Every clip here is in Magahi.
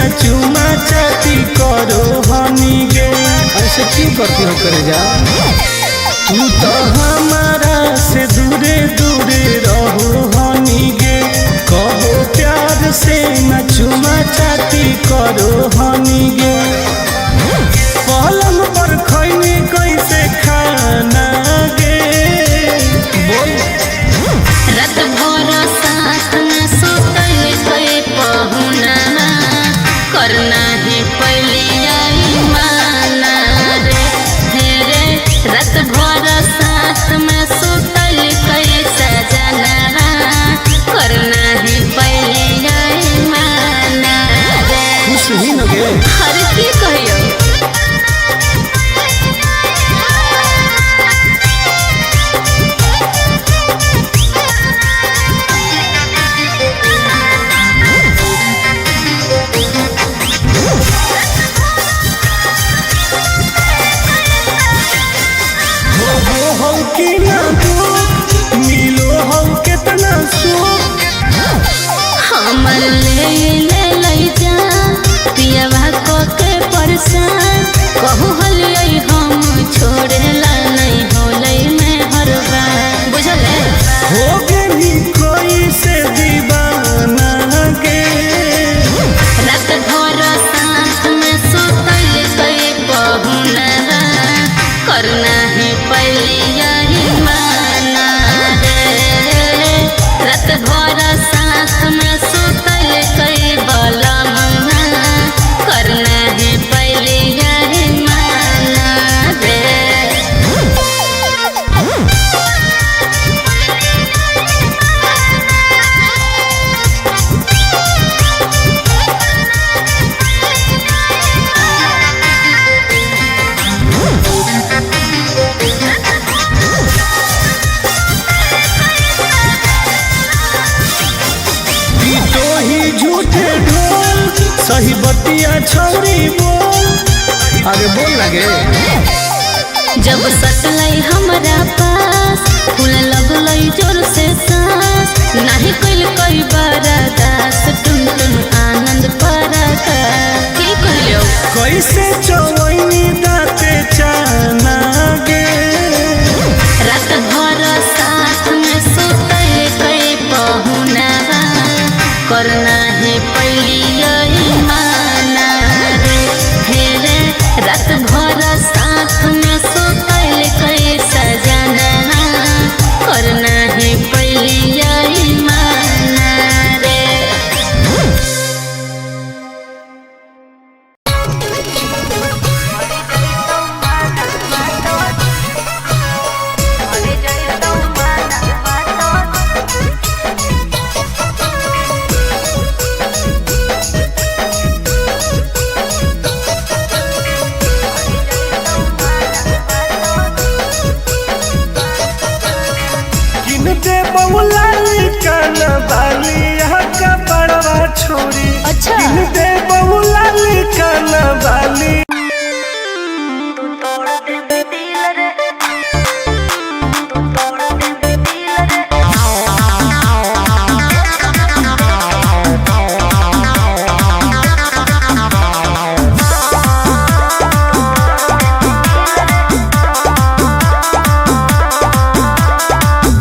न चुमा चाटी करो हनी गे। ऐसे क्यों करती हो करेजा? तू तो हमारा से दूरे दूरे रहो हनी गे, कबो प्यार से न चुमा चाटी करो हनी गे। पलंग पर खैनी कैसे खाना गे? बोल। रात भर साथ में सुतल के पहुना, करना है पहले आई माना रे। हे रे रात भर साथ में सुतल के सजना, करना है पहले आई माना रे। खुश ही न गे। अरे की कहियो? हो हो कि ना दुख मिलो हो केतना सुख। हमर ले ले लई जा पियवा को के परेशान, कहू हलियै हम छोड़ेला नहीं होलै में हर बार, बुझल है? हो गेली कोई से दीवाना गे। रात भर साथ में सुतल के पहुना, करना है पहले यही माना रे। रात भर साथ में सुतल के बलमुना, करना है पहले यही माना रे। तो ही झूठे ढोल सही बतिया छौरी बोल। अरे बोल ना गे। जब सटलै हमरा पास, फूल लगलै जोर से सांस, नाही कइल कोई बरदास, टुन टुन आनंद परका। की कहलियौ? कैसे चवैनी दाते चाना गे। रात भर साथ में सुतल के पहुना, करना है पहली यही माना रे। हे रे रात भर साथ में सुतल के सजना, करना है पहली यही माना रे। किन दे बहुलाली कान बाली यहाँ का बड़वा छोरी। अच्छा। किन दे बहुलाली कान बाली।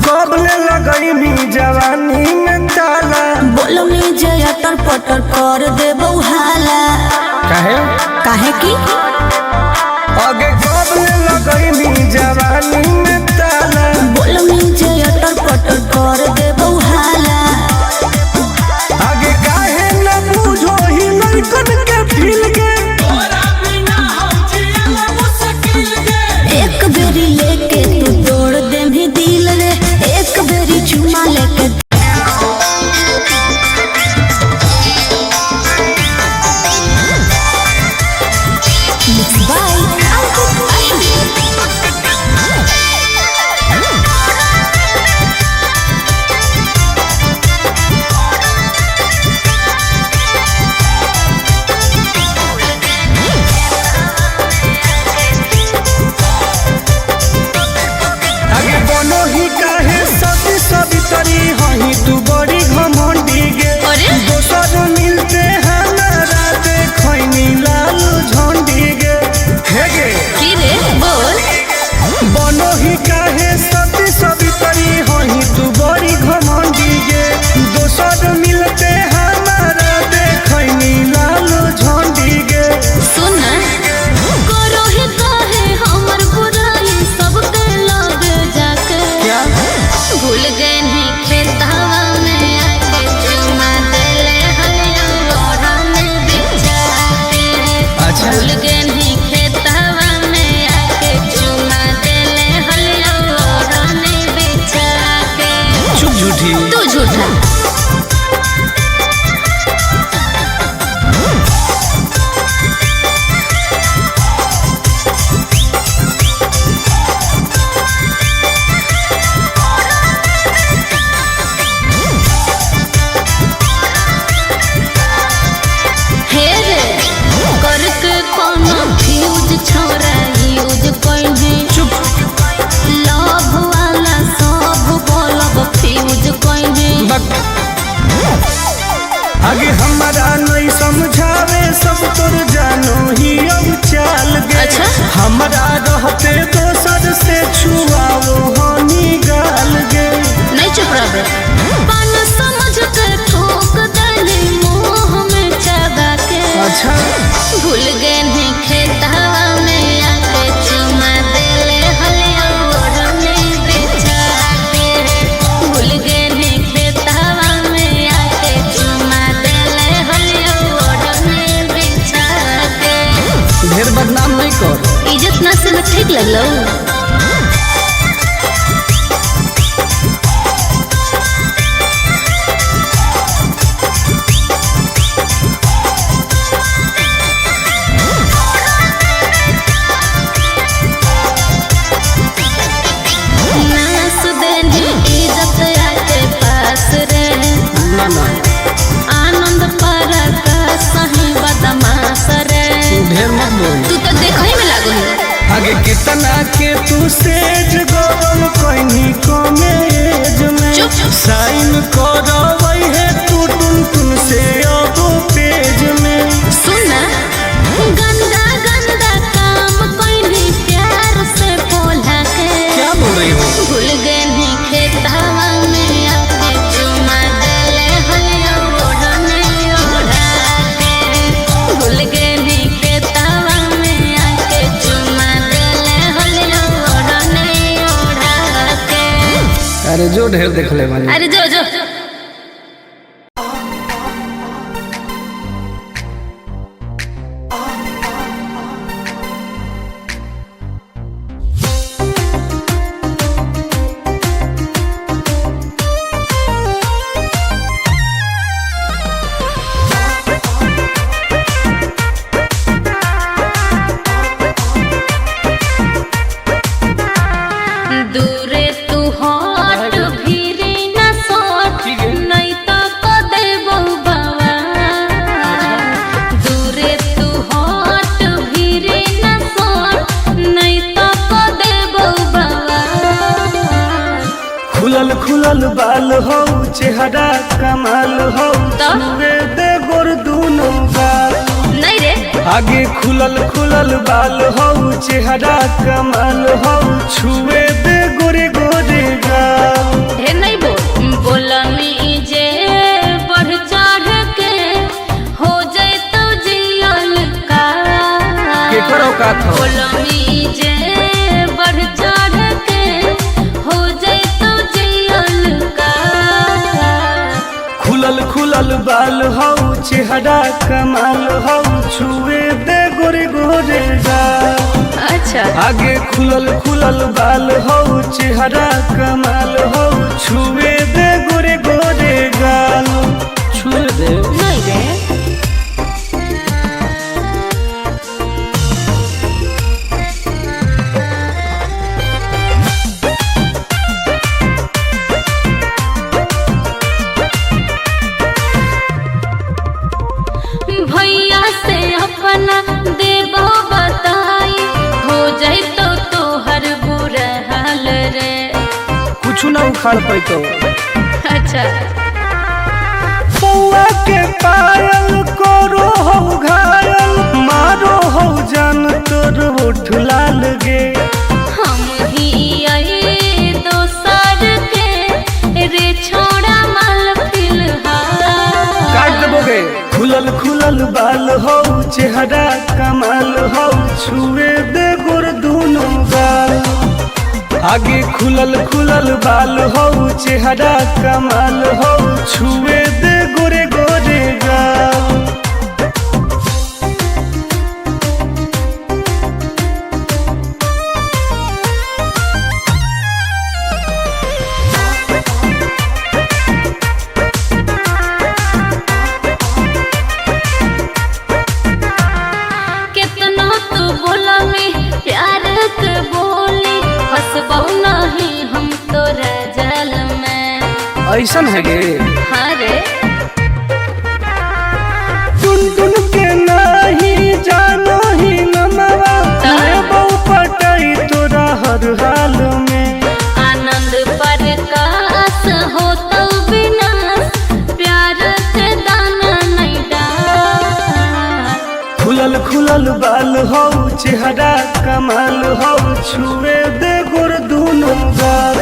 कबले लगैनी जवानी में ताला। बोलो में जय अटर पटर कर दे हाला। काहे? काहे की आगे कबले लगैनी जवानी में ताला। बोलो में जय अटर पटर कर दे हाला। आगे काहे न बूझो ही लड़कन के फील के। एक बेरी लेके तू तोड़ दे भी दिल रे, एक बेरी चुमा लेके। दोसर मिलते हमारा देखनी लाल झंडी गे। सुन करो ही काहे हमर बुराई सबके लग जाके। क्या? भूल गए नहीं खेतावा में आके चुमा देले हलिया ओढ़ा में बिछा के। अच्छा। भूल गए नहीं खेतावा में आके चुमा देले हलिया ओढ़ा में बिछा के। चुप झूठी। तू झूठा। हे रे करके कोनो फ्यूज छोरा यूज कोइने। चुप। लव वाला सब बोलब फ्यूज कोइने। बक। आगे हमारा नहीं समझावे सब तोर जानो ही अब चाल गे। अच्छा। हमारा रहते दोसर से छुआओ हनी गाल गे। नहीं चुप रह पान समझ के थोक देली मुंह में चबा के। अच्छा। भूल गए नहीं खेतावा में आके चुमा देले हलिया ओढ़ने बिछा के। भूल गए नहीं खेतावा में आके चुमा देले हलिया ओढ़ने बिछा के। ढेर बदनाम नहीं कर। इज्जत ना से ठीक लगलो। नास देनी इज्जत आके पास रे। ना ना। आनंद पर का सही बदमाश रे। ढेर मत बोल। तू तो देखो ही में लागो है। आगे कितना के तू सेज गरम कहीं कमेज में। चुप। साइन करवई है तू टुन टुन से अब पेज में। सुन ना गंदा गंदा काम कोई नहीं प्यार से बोला के। क्या बोल रही हो? भूल गए नहीं खेतावा में आके चुमा देले हलिया ओढ़ने ओढ़ा के। भूल गए नहीं खेतावा में आके चुमा देले हलिया ओढ़ने ओढ़ा के। अरे जो ढेर देख ले बानी। अरे जो जो। दूरे तू हट भीरे न सट नहीं तो को देबो बाबा। दूरे तू हट भीरे न सट नहीं तो को देबो बाबा। खुलल खुलल बाल हो चेहरा कमाल हो तो? छुए दे गोर दूनो गाल। नहीं रे। आगे खुलल खुलल बाल हो चेहरा कमाल हो छुए दे गोरे गोरे गाल। ढेर नहीं बोल बोलनी जे बढ़ चढ़ के हो जाए तो जियल का। केकर औकात हो? बोलनी जे बढ़ चढ़ के हो जाए तो जियल का। खुलल खुलल बाल हो चेहरा कमाल हो छुए दे गोरे गोरे गाल। अच्छा। आगे खुलल खुलल बाल हो चेहरा कमाल हो छुए दे गोरे गोरे गाल। छुए दे। नहीं रे। भैया से अपना देबो बताई हो जाए तो तोहर बुरा हाल रे। कुछ ना उखाड़ पैतो। अच्छा। पौआ के पायल करो हो घायल मारो हो जान तोर ओठ लाल गे। हम ही आए दोसर के रे छोड़ा माल फिलहाल। खुलल बाल हो, चेहरा कमाल हो, छुए दे गोर दुनो गाल। आगे खुलल खुलल बाल हो, चेहरा कमाल हो, छुए दे गोरे गोरे गाल। कितना तू बोला में प्यार के बोली, फसबौ नहीं हम तोरा जाल में। ऐसन है गे? हाँ रे। टुन टुन के नाही जानो ही नमवा, मैं बहु पटाई तोरा हर हाल में। आनंद प्रकाश हो तो विनाश, प्यार के दाना नहीं डाल। खुलल खुलल बाल हो, चेहरा कमाल हो, छुए दे गोर दुनो गाल।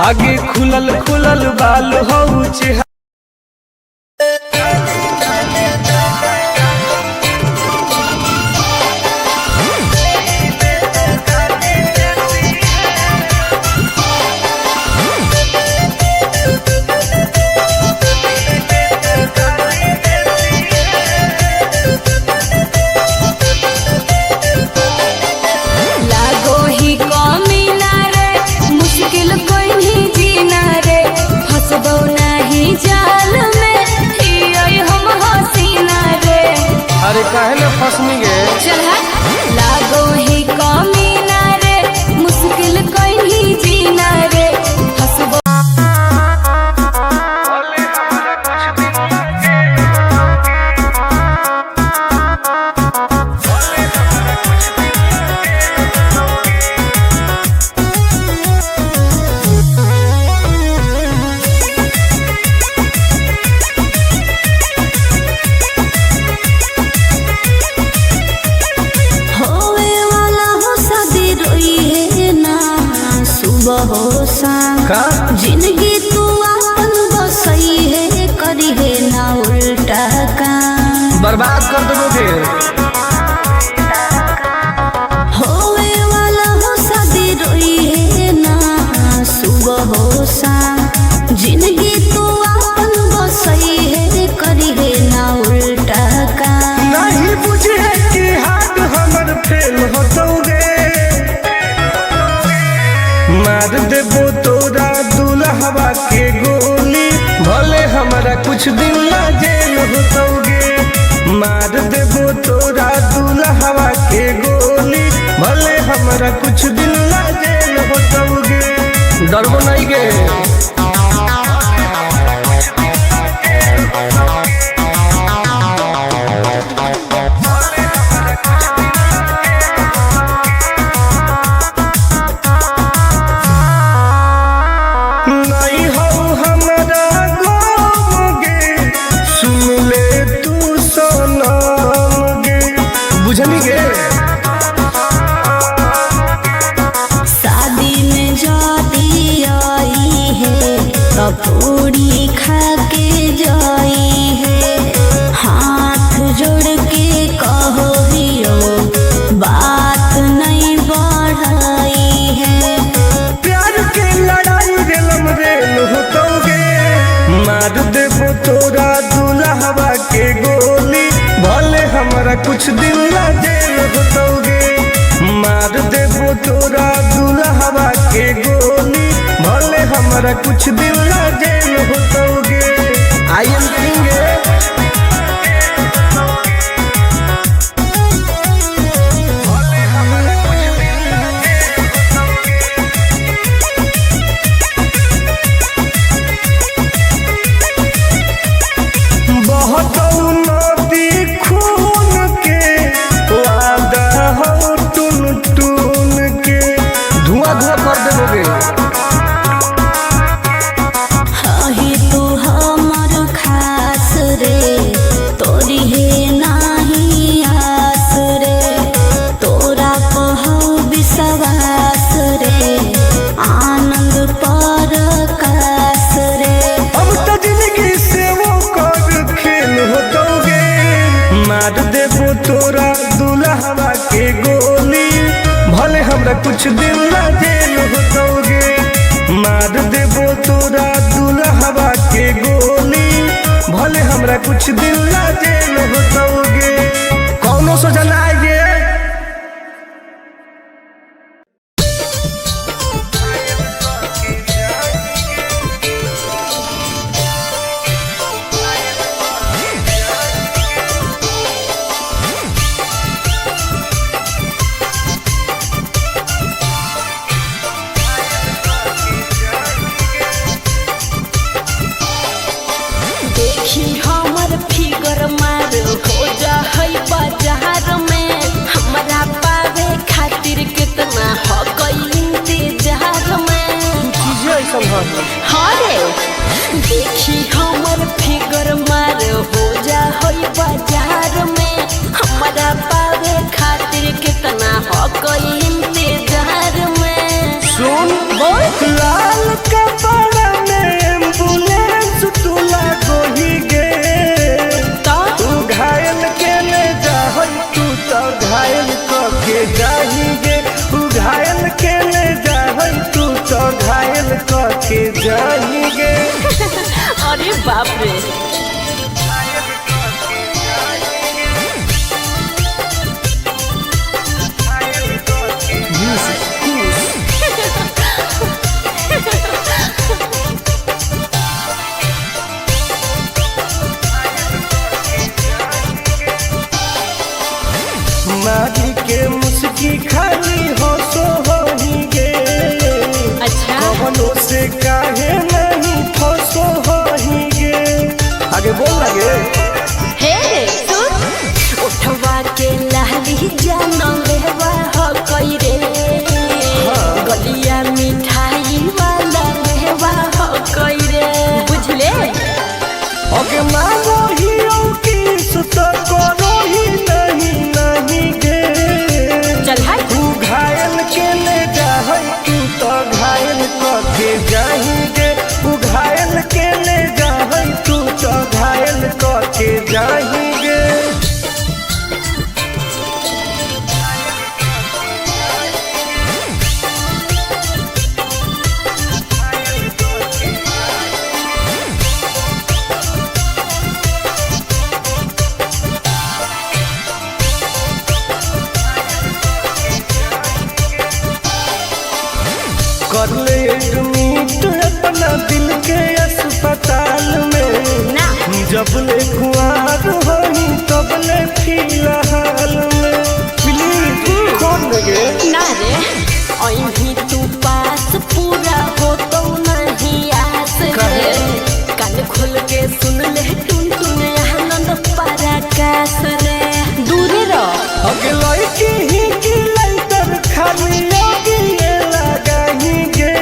आगे खुलल खुलल बाल हो, चेहरा लागो ही कमी ना रे, मुश्किल कोई नहीं जीना रे, फसबो नहीं जाल में हियो हम हसीना रे। अरे काहे ना फसनी गे? चल हट। लागो ही कमी ना रे, मुश्किल कोई नहीं जीना रे, फसबो होवे वाला हो शादी रोई है ना सुबह हो शाम, का? जिंदगी तू अपन बसई है, करी है ना उल्टा काम। बर्बाद कर देबो गे। होवे वाला हो शादी रोई है ना सुबह हो शाम, जिंदगी तू अपन बसई है, करी है ना उल्टा काम। नहीं बुझे कि हाथ हमर फेल होतौगे, मार देबो तोरा दुल्हवा के गोली, भले हमरा कुछ दिन ला जेल होतौगे। मार देबो तोरा दुल्हवा के गोली, भले हमरा कुछ दिन ला जेल होतौगे। डरबो नहीं गे। नहीं हो हमरा गम गे, सुन ले तू सनम गे। बुझनी गे? शादी में जाती आई है कपूरी खा के जाई है, हाथ जोड़ के कहो हियो बात नहीं बढ़ाई है। प्यार के लड़ाई रेलम रेल होतौगे, मार देबो तोरा दुल्हवा के गोली, भले हमरा कुछ दिन ला जेल होतौगे। मार देबो तोरा दुल्हवा के गोली, भले हमरा कुछ दिन ला जेल होतौगे। I am king. बहतौ नदी खून के, वादा हो टुन टुन के। धुआं धुआं कर देबो गे। अही तू कुछ दिन ला जेल होतौगे। मार देबो तोरा दुल्हवा के गोली, भले हमरा कुछ दिन ला जेल होतौगे। कौनो सजा ना आएगे। देखी हमर फिगर मार हो जा है बाजार में, हमरा पावे खातिर कितना हो गई इंतजार में। चीजें ऐसा हाँ रे, देखी हमर फिगर मार हो जा है बाजार में, हमरा पावे खातिर कितना हो गई इंतजार में। सुन लाल कपड़ा में एम्बुलेंस तू लागोही गे, तू घायल के ले जाहई तू तो घायल क के जाही गे, तू घायल के ले जाहई तू तो घायल क के जाही गे। अरे बाप रे, मारी के मुस्की खाली हो सो होही गे, अच्छा कवनो से काहे नहीं फसो होही गे। आगे बोल लगे। हे सुन, उठवा के लाली जान लेवा हो कई रे, गलिया मिठाई वाला लेवा हो कई रे, बुझले। ओके मांगो ही ओ किस तो करो ही नहीं नहीं गे, चल हट। तू घायल के ले जाहई तू तो घायल क के जाही गे, तू घायल के ले जाहई तू तो घायल क के जाही गे। कर ले एडमिट अपना दिल के अस्पताल में, ना जब ले कुआर होही तब ले फिलहाल में। प्लीज कौन लगे। ना रे, अहीं तू पास पूरा हो तो नहीं आस रे, कान खोल के सुन ले टुन टुन आनंद पराकाश रे, दूरे रह। अगे लड़की ही की लाइटर खाली लगी लगाही गे,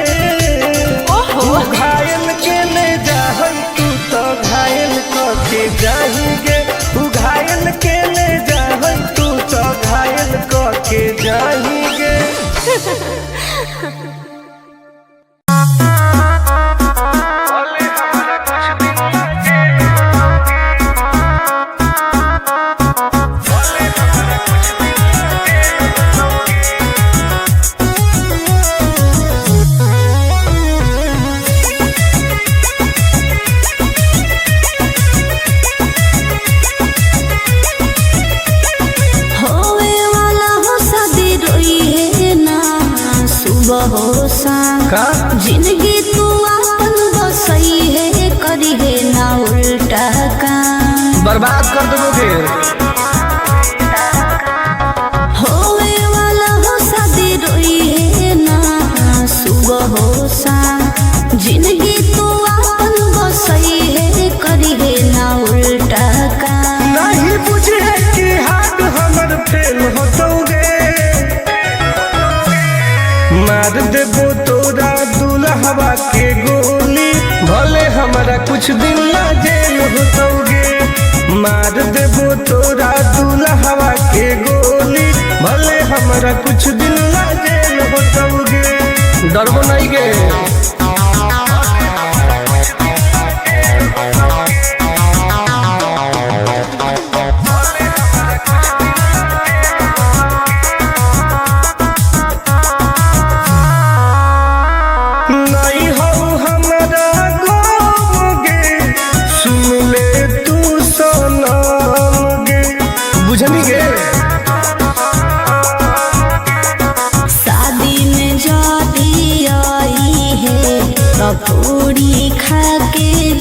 ओहो तू घायल के ले जाहई तू तो घायल क के जाही गे, तू घायल के ले जाहई तू तो घायल क के जाही गे। होवे वाला हो शादी रोई है ना सुबह हो शाम, का जिंदगी तू अपन बसई है करी है ना उल्टा काम। बर्बाद कर देबो फिर। होवे वाला हो शादी रोई है ना सुबह हो शाम, जिंदगी तू अपन बसई है करी है ना उल्टा काम। नहीं बुझे कि हाथ हमर फेल होतौगे, मार देबो तोरा दुल्हवा के गोली, भले हमरा कुछ दिन ला जेल होतौगे। मार देबो तोरा दुल्हवा के गोली, भले हमरा कुछ दिन ला जेल होतौगे। डरबो नहीं गे।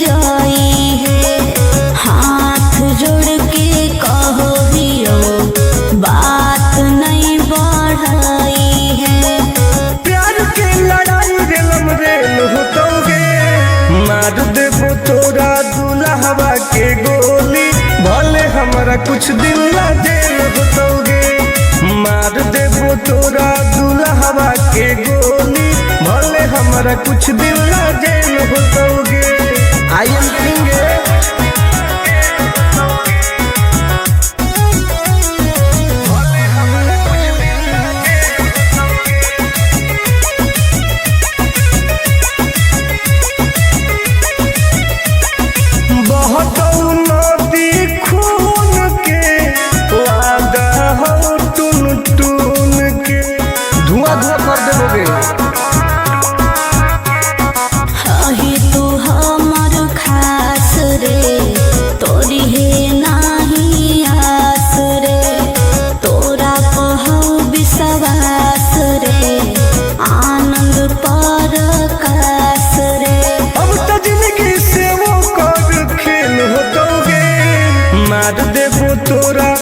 जाई है। हाथ जोड़ के कहो हियो बात नहीं बढ़ाई है। प्यार के लड़ाई रेलम रेल होतौगे, मार देबो तोरा दुल्हवा के गोली, भले हमरा कुछ दिन ला जेल होतौगे। मार देबो तोरा दुल्हवा के गोली, भले हमरा कुछ दिन ला जेल होतौगे। I am king. बहतौ नदी खून के, वादा हौ टुन टुन के। धुआं धुआं कर देबोगे। अही तू हमर खास रे, तोरी हे नाही आस रे, तोरा कहौ विश्वास रे, आनंद पर कास रे। अब त जिंदगी से वो कर खेल होतौगे, मार देबो तोरा।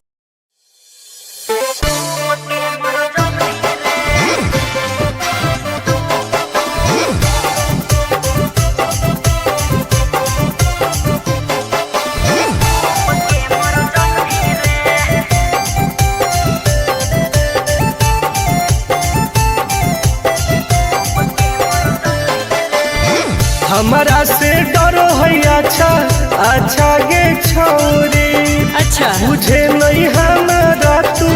हमारा से डरो है अच्छा अच्छा गे छौरी, अच्छा बुझे नहीं हमारा तू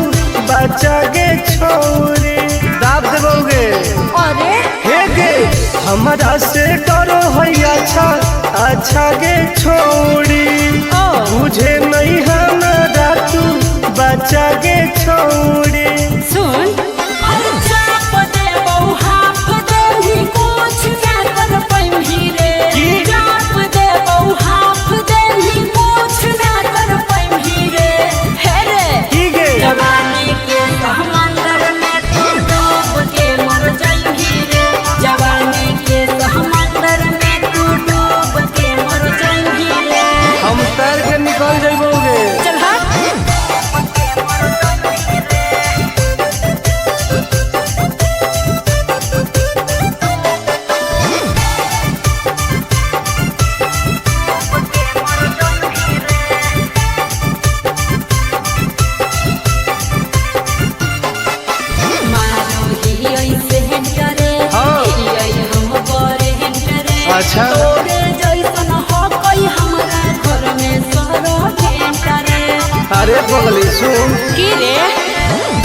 बच्चा गे छौरी। दाब देबोगे। अरे हे गे हमारा से डरो है अच्छा अच्छा गे छौरी, बुझे नहीं हमारा तू बच्चा गे छौरी। सुन चाप दे बहु हाफ देही कुछ ना कर पैम्ही रे। चाप दे बहु हाफ देही कुछ ना कर पैम्ही रे। हे रे की गे जवानी के समंदर में तू डूब के मर जाइही रे। जवानी के समंदर में तू डूब के मर जाइही रे। हम तैर के निकल जइबोगे। चल हट। मारो ही ऐसे करे हाँ। ही हम बड़े करे। अच्छा। तोरे जैसन हो कोई हमरा घर में सरो करे। अरे पगली सुन। की रे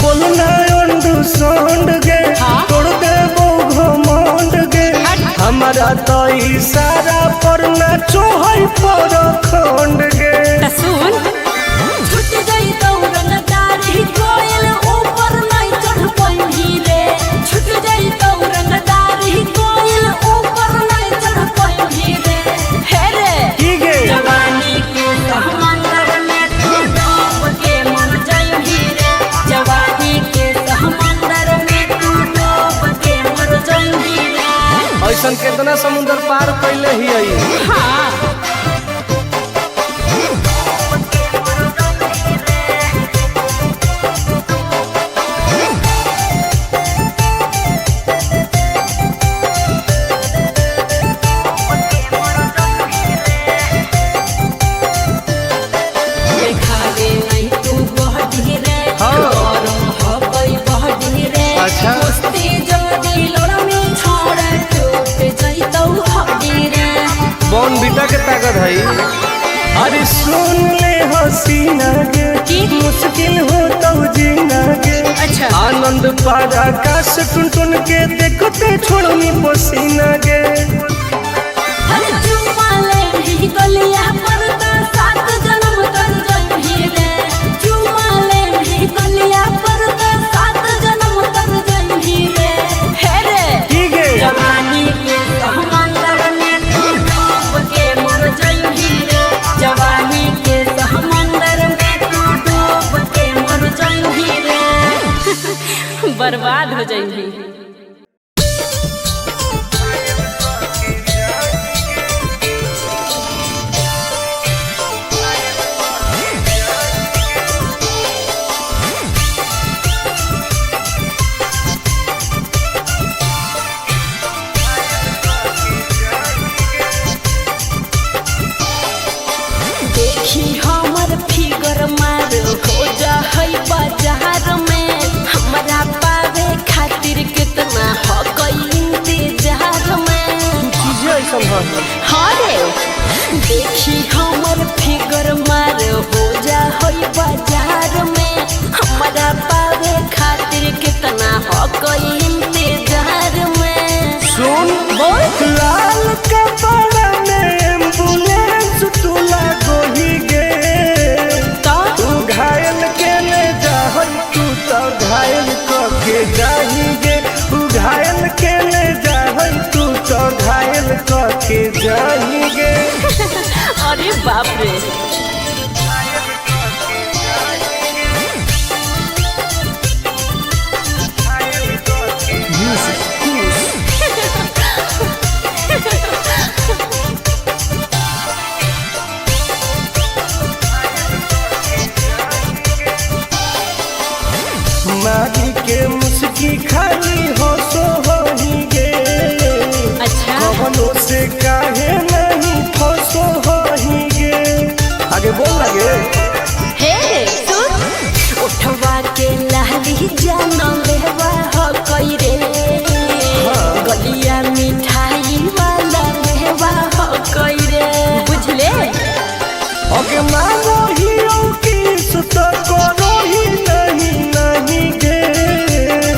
बोलना अंडू सोंड गे, तोड़ देबो घमंड गे। हमारा तो इशारा पर नाचो है पर खंड गे। त सुन छूट गई दौड़न दाढ़ी कोयल ऊपर नहीं चढ़ पैम्ही रे। छूट गई दौड़न दाढ़ी कोयल ऊपर नहीं चढ़ पैम्ही रे। हे रे की गे जवानी के समंदर में तू डूब के मर जाइही रे। जवानी के समंदर में तू डूब के मर जाइही रे। ऐसन केतना समुंदर पार कैले ही आई। हाँ देखावे नहीं तू बहडी रे। हाँ। गरम हबई बहडी रे। अच्छा। कुश्ती जदी लड़मी छोड़ टूट जइतौ हड्डी रे। बॉन बीटा के ताकत है। अरे सुन ले हसीना गे, मुश्किल हो तो जीना गे। अच्छा। आनंद पार आकाश टुन टुन के देखते छोड़नी पसीना गे। हर चुम्मा ले ही गलिया पर त सात जन्म तर जइही रे। चुम्मा ले ही गलिया पर त सात जन्म तर जइही रे। हे रे की गे जवानी के समंदर में तू डूब के मर जाइही रे। जवानी के समंदर में तू डूब के मर जाइही रे। बर्बाद हो जाइही। देखी हमर फिगर मार हो जा है बाजार में। हमरा पावे खातिर कितना हो गई इंतजार में। चीजें ऐसन हई। हाँ रे, देखी हमर फिगर मार हो जा है बाजार में। हमरा पावे खातिर कितना हो गई इंतजार में। सुन बोल। लाल कपड़ा में एम्बुलेंस तू लागोही गे। तो तू घायल के ले जाहल तू तो घायल क के जाही गे। तू घायल के ले जाहल तू तो घायल क के जाही गे। अरे बाप रे। मारी के मुस्की खाली हो सो होही गे। अच्छा। कवनो से काहे नहीं फसो होही गे। आगे बोल लगे। हे सुन, उठवा के लाली जान लेवा हो कई रे। गलिया मिठाई वाला मेवा हो कई रे। बुझले? ओके मानो ही की सुत करो ही नहीं नहीं गे।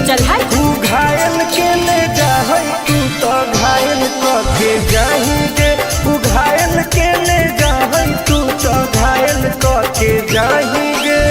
चल हट। तू घायल के ले जाहल तू तो घायल क के जाही गे। तू घायल के ले जाहल तू तो घायल क के जाही गे।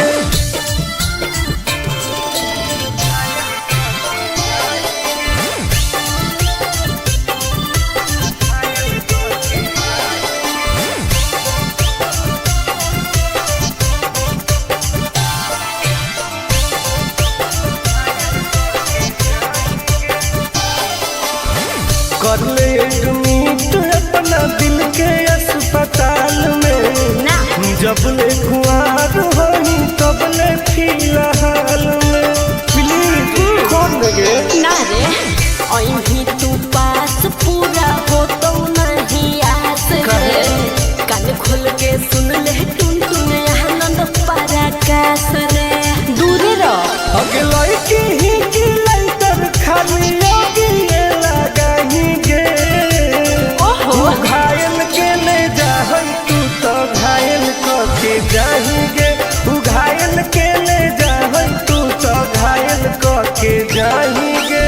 कर ले एडमिट अपना दिल के अस्पताल में। ना। जब ले कुआर होही तब ले फिलहाल में। प्लीज खोल देंगे। ना रे, अहीं तू पास पूरा हो तो नहीं आस रे। कान खोल के सुन ले टुन टुन आनंद पराकाश रे। दूरे रह। अगे लड़की ही की लाइटर खाली अगिए लगाही गे। ओहो। तू घायल के ले जाहल तू तो घायल क के जाही गे। तू घायल के ले जाहल तू तो घायल क के जाही गे।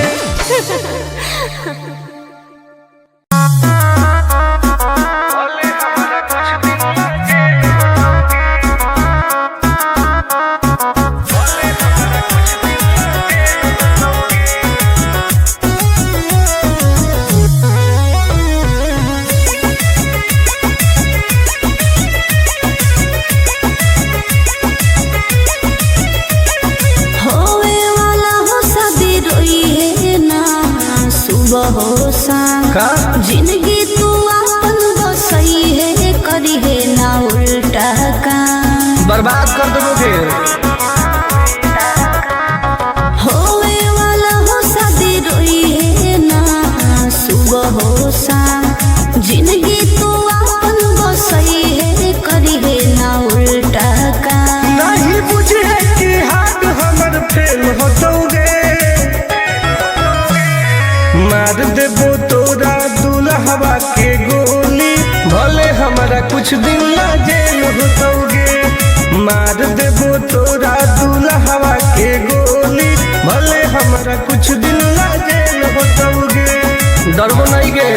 होवे वाला हो शादी रोई है ना सुबह हो शाम। का? जिंदगी तू अपन बसई है करी है ना उल्टा काम। बर्बाद कर देबोगे। होवे वाला हो शादी रोई है ना सुबह हो शाम। जिंदगी तू अपन बसई है करी है ना उल्टा काम। नहीं बुझे कि हाथ हमर फेल होतौगे। मार देबो तोरा दुल्हवा के गोली भले हमरा कुछ दिन ला जेल होतौगे। मार देबो तोरा दुल्हवा के गोली भले हमरा कुछ दिन ला जेल होतौगे। डरबो नहीं गे।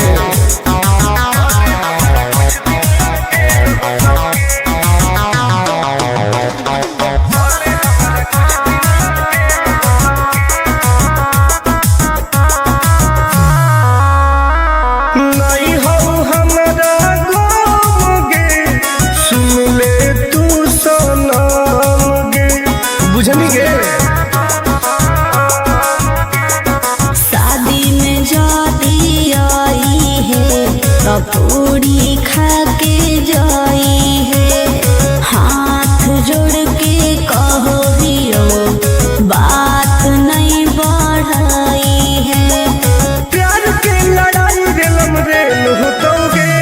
नहीं हो हमरा गम गे सुन ले तू सनम गे। बुझनी गे। शादी में जाती आई है तपूरी खा के जाई है। हाथ जोड़ के कहो हियो बात नहीं बढ़ाई है। प्यार के लड़ाई रेलम रेल होतौगे।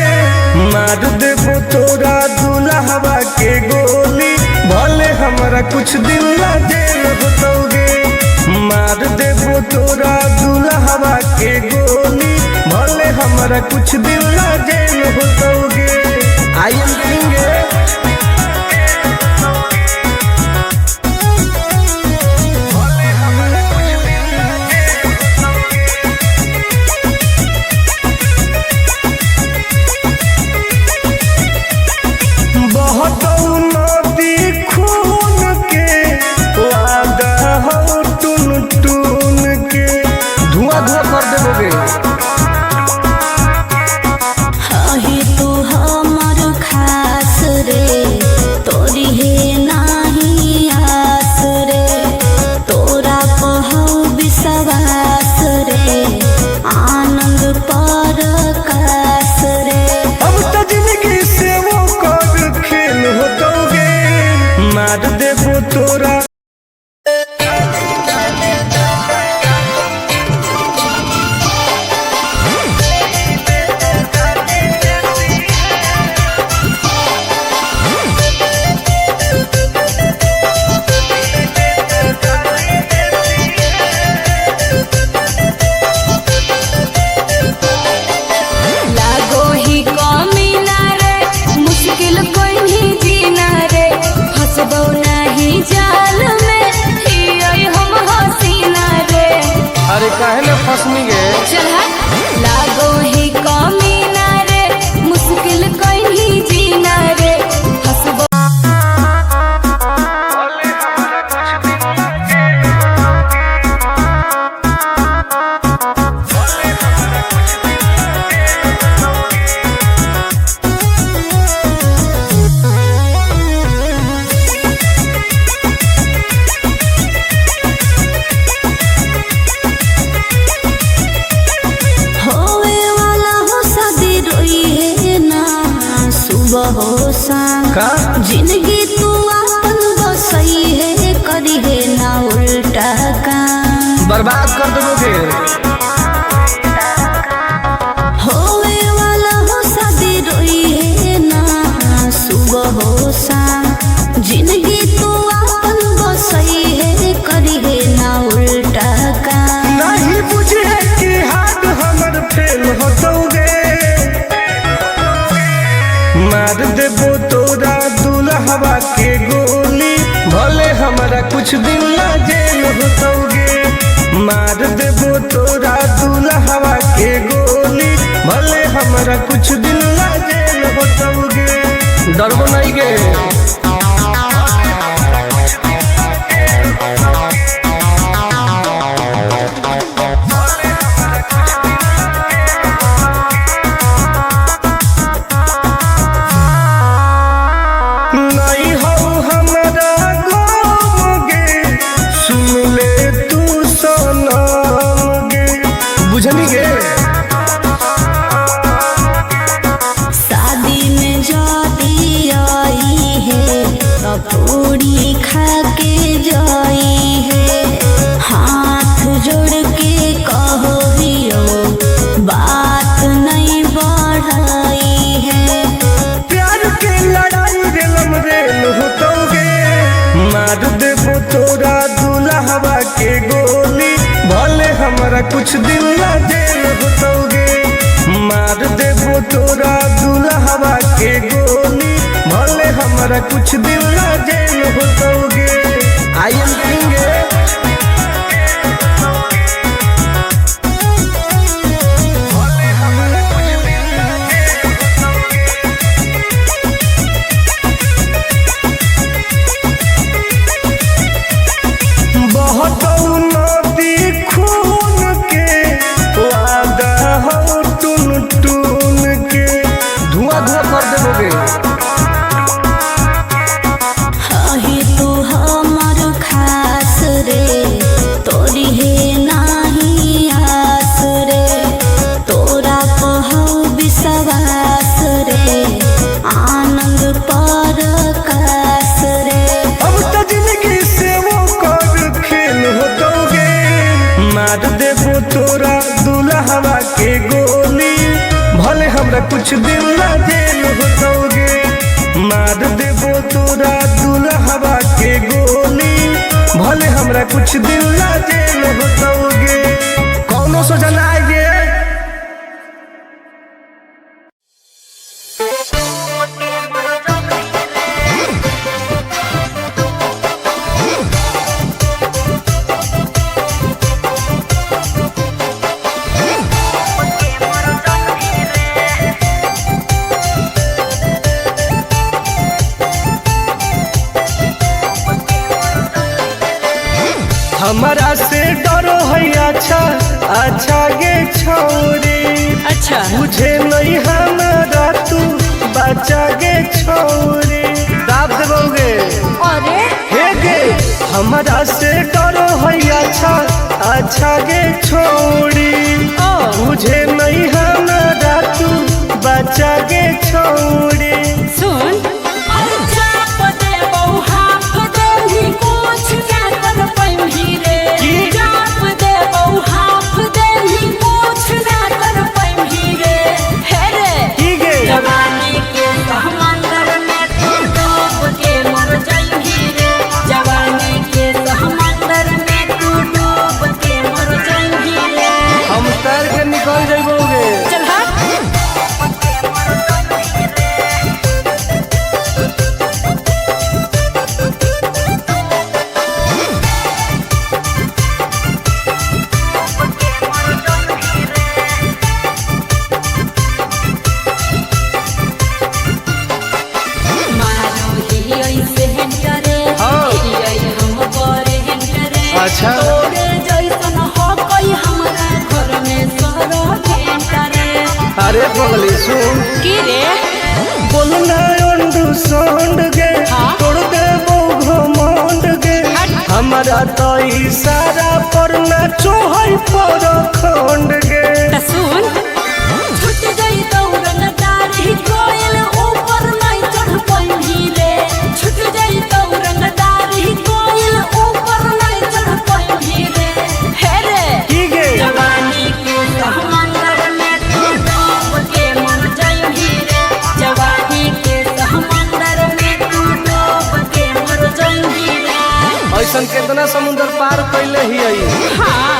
मार देबो तोरा दुल्हवा के हमरा कुछ दिन ला जेल होतौगे। मार देबो तोरा दुल्हवा के गोली, भले हमरा कुछ दिन ला जेल होतौगे। I am king. बहुत नदी खून के वादा हो टून टून के। धुआं धुआं कर देबोगे। हे तू हमर खास रे, तोरी हे नाही आस रे, तोरा पहौ विश्वास रे, आनंद पर कास रे। अब तो जिंदगी से वो कर खेल होतौगे। मार देबो तोरा। लागो ही कमी ना रे, मुश्किल कोई नहीं जीना रे, फंसबो नहीं जाल में हियै हम हसीना रे। अरे काहे ना फंसनी गे? चल हट। लागो ही कमी ना रे, मुश्किल कोई नहीं जीना रे, फंसबो। होवे वाला हो शादी रोई है ना सुबह हो शाम, का? जिंदगी तू अपन बसई है, करी है ना उल्टा काम। बर्बाद कर देबोगे। होवे वाला हो शादी रोई है ना सुबह हो शाम, जिंदगी तू अपन बसई है, करी है ना उल्टा काम। नहीं बुझे कि हाथ हमर फेल होतौगे। मार देबो तोरा दुल्हवा के गोली, भले हमरा कुछ दिन ला जेल होतौगे। मार देबो तोरा दुल्हवा के गोली, भले हमरा कुछ दिन ला जेल होतौगे। डरबो नहीं गे। नहीं हो हमरा गम गे, सुन ले तू सनम गे। बुझनी गे? शादी में जाती आई है तो पूरी खा के जाई है, हाथ जोड़ के कहो हियो बात नहीं बढ़ाई है। प्यार के लड़ाई रेलम रेल होतौगे। मार देबो तोरा दुल्हवा के गोली, भले हमरा कुछ दिन ला जेल होतौगे। मार देबो तोरा दुल्हवा के गोली, भले हमरा कुछ दिन ला जेल होतौगे। I am king. बहुत नदी खून के वादा हो टून टून के। धुआं धुआं कर देबोगे। हे तू हमर खास रे, तोरी हे नाही आस रे, तोरा पहौ विश्वास रे, आनंद पर कास रे। अब तो जिंदगी से वो कर खेल होतौगे। मार देबो तोरा दुल्हवा के गोली, भले हमरा कुछ दिन ला जेल होतौगे। मार देबो तोरा दुल्हवा के गोली, भले हमरा कुछ दिन ला जेल होतौगे। कौनो सोचा ना आएगे। हमारा से डरो है अच्छा अच्छा गे छौरी, अच्छा बुझे नहीं हमारा तू बच्चा गे छौरी। दाब देबोगे अरे हे गे, हमारा से डरो है अच्छा अच्छा गे छौरी, बुझे नहीं हमारा तू बच्चा गे छौरी। सुन की गे जवानी के समंदर में तू डूब के मर जाइही रे, जवानी के समंदर में तू डूब के मर जाइही रे। हम तैर के निकल जइबोगे। चल हट। मारो ही ऐसे करे हाँ। ही हम करे करे अच्छा। तोरे जैसन हो कोई हमरा घर में सरो रे। अरे पगली सुन, की रे बोलना अंडू सोंड गे, तोड़ देबो घमंड गे। हमारा तो इशारा पर ना चोहई पर खंड गे। त सुन, छूट जाई दौड़न दाढ़ी कोयल ऊपर नहीं चढ़ पाइही रे, छूट जाई दौड़न दाढ़ी कोयल ऊपर नहीं चढ़ पाइही रे। हे रे की गे जवानी के समंदर में तू डूब के मर जाइही रे, जवानी के समंदर में तू डूब के मर जाइही रे। ऐसन केतना समुंदर पार कैले ही आई। हाँ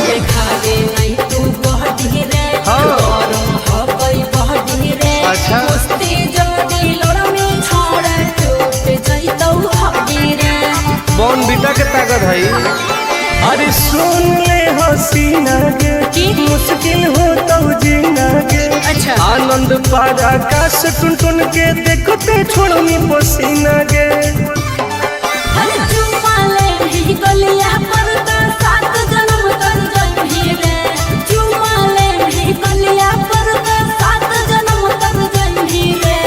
देखावे नहीं तू बहडी रे, हाँ। गरम हो गई बहडी रे। अच्छा। कुश्ती जोड़ी लोड़मी छोड़ टूट जइतौ हड्डी रे। बॉन बीटा के ताकत है। अरे सुन ले हसीना गे, मुश्किल हो तो जीना गे। अच्छा। आनंद पार आकाश टुन टुन के देखते छोड़नी पसीना गे। हर चुम्मा ले ही गलिया पर तो सात जन्म तर जइही रे, चुम्मा ले ही गलिया पर तो सात जन्म तर जइही रे।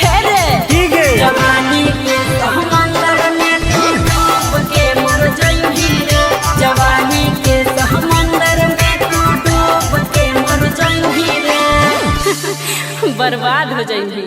हे रे की गे जवानी के समंदर में तू डूब के मर जइही रे, जवानी के समंदर में तू डूब के मर जइही रे। बर्बाद हो जाइही।